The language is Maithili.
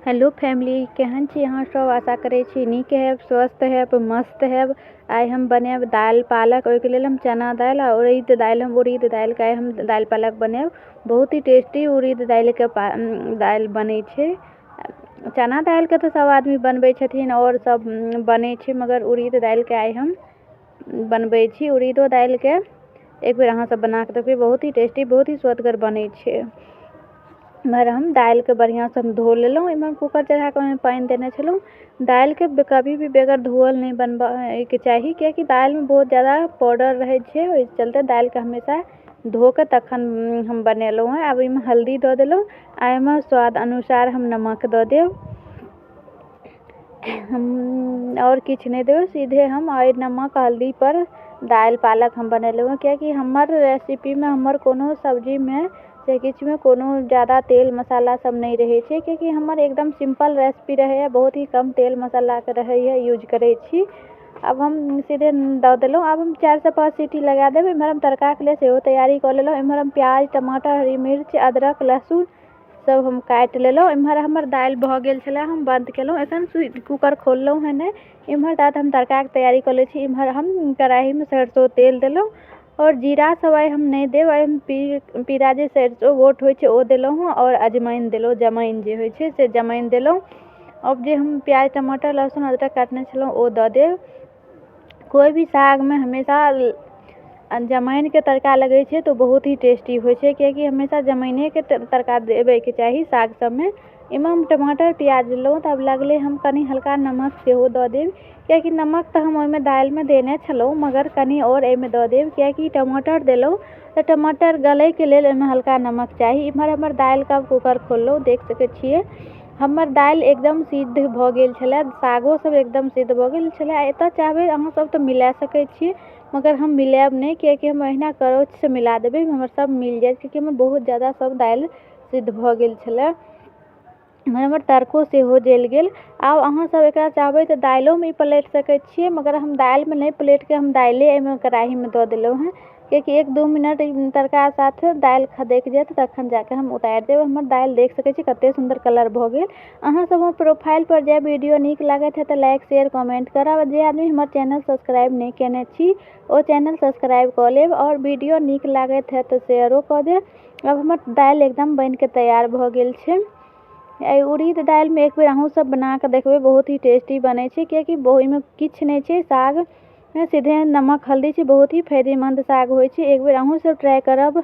हेलो फैमिली, केहन छी अहाँ सब? आशा करै छी नीक हैब, स्वस्थ हैब, मस्त हैब। आइ हम बनायब दालि पालक। ओहिके लेल हम चना दालि आ उड़ीद दालि, हम उड़ीद दालिके आइ हम दालि पालक बनायब। बहुत ही टेस्टी उड़ीद दालिके दालि बनै छै। चना दालिके तऽ सब आदमी बनबै छथिन आओर सब बनै छै, मगर उड़ीद दालिके आइ हम बनबै छी। उड़ीदो दालिके एक बेर अहाँ सब बनाकऽ देखबै, बहुत ही टेस्टी, बहुत ही स्वदगर बनै छै। एम्हर हम दालिके बढ़िआँसँ हम धो लेलहुँ। ओहिमे कूकर चढ़ाकऽ ओहिमे पानि देने छलहुँ। दालिके कभी भी बगैर धोअल नहि बनबैके चाही, कियाकि दालिमे बहुत ज्यादा पाउडर रहै छै। ओहि चलते दालिके हमेशा धोकऽ तखन हम बनेलहुँ हँ। आब ओहिमे हल्दी दऽ देलहुँ आ एहिमे स्वाद अनुसार हम नमक दऽ देब। हम आओर किछु नहि देबै, सीधे हम एहि नमक हल्दीपर दालि पालक हम बनेलहुँ हँ, कियाकि हमर रेसिपीमे, हमर कोनो सब्जीमे से किछुमे कोनो ज्यादा तेल मसाला सब नहि रहै छै, कियाकि हमर एकदम सिम्पल रेसिपी रहैए, बहुत ही कम तेल मसालाके रहैए, यूज करै छी। आब हम सीधे दऽ देलहुँ। आब हम 4सँ 5 सीटी लगा देबै। एम्हर हम तड़काके लेल सेहो तैयारी कऽ लेलहुँ। एम्हर हम प्याज, टमाटर, हरी मिर्च, अदरक, लहसुन सब हम काटि लेलहुँ। एम्हर हमर दालि भऽ गेल छलै, हम बन्द केलहुँ। एखन कूकर खोललहुँ हँ नहि। एम्हर तात हम तड़काके तैयारी कऽ लै छी। एम्हर हम कढ़ाइमे सरिसो तेल देलहुँ आओर जीरा सब आइ हम नहि देब। आइ हम पीरा जे सरिसो गोट होइ छै ओ देलहुँ हँ आओर अजमाइन देलहुँ, जमाइन जे होइ छै से जमाइन देलहुँ। अब जे हम प्याज, टमाटर, लहसुन, अदरक काटने छलहुँ ओ दऽ देब। कोइ भी सागमे हमेशा जमाइनके तड़का लगै छै तऽ बहुत ही टेस्टी होइ छै, कियाकि हमेशा जमाइनेके तड़का देबैके चाही साग सबमे। एहिमे हम टमाटर प्याज देलहुँ तऽ आब लगले हम कनि हल्का नमक सेहो दऽ देब, कियाकि नमक तऽ हम ओहिमे दालिमे देने छलहुँ, मगर कनि आओर एहिमे दऽ देब, कियाकि टमाटर देलहुँ तऽ टमाटर गलैके लेल ओहिमे हल्का नमक चाही। एम्हर हमर दालिके आब कूकर खोललहुँ, देख सकै छियै हमर दालि एकदम सिद्ध भऽ गेल छलै, सागो सब एकदम सिद्ध भऽ गेल छलै। एतऽ चाहबै अहाँ सब तऽ मिला सकै छी, मगर हम मिलायब नहि, कियाकि हम अहिना करछुसँ मिला देबै, हमर सब मिल जायत, कियाकि हमर बहुत ज्यादा सब दालि सिद्ध भऽ गेल छलै। एम्हर हमर तड़को सेहो जलि गेल। आब अहाँ सब एकरा चाहबै तऽ दालिओमे ई पलटि सकै छियै, मगर हम दालिमे नहि पलटिके हम दालिए एहिमे कड़ाहीमे दऽ देलहुँ हँ, कियाकि 1-2 मिनट तड़का साथ दालि खदकि जायत तखन जाकऽ हम उतारि देब। हमर दालि देख सकै छी कतेक सुन्दर कलर भऽ गेल। अहाँ सब हमर प्रोफाइलपर जायब, वीडियो नीक लागैत है तऽ लाइक, शेयर, कमेन्ट करब। जे आदमी हमर चैनल सब्सक्राइब नहि केने छी ओ चैनल सब्सक्राइब कऽ लेब आओर वीडियो नीक लागैत है तऽ शेयरो कऽ देब। आब हमर दालि एकदम बनिके तैयार भऽ गेल छै। एहि उड़ीद दालिमे एक बेर अहूँ सब बनाकऽ देखबै, बहुत ही टेस्टी बनै छै, कियाकि ओहिमे किछु नहि छै, साग सीधे नमक हल्दी छै, बहुत ही फायदेमन्द साग होइ छै। एक बेर अहूँ सब ट्राइ करब।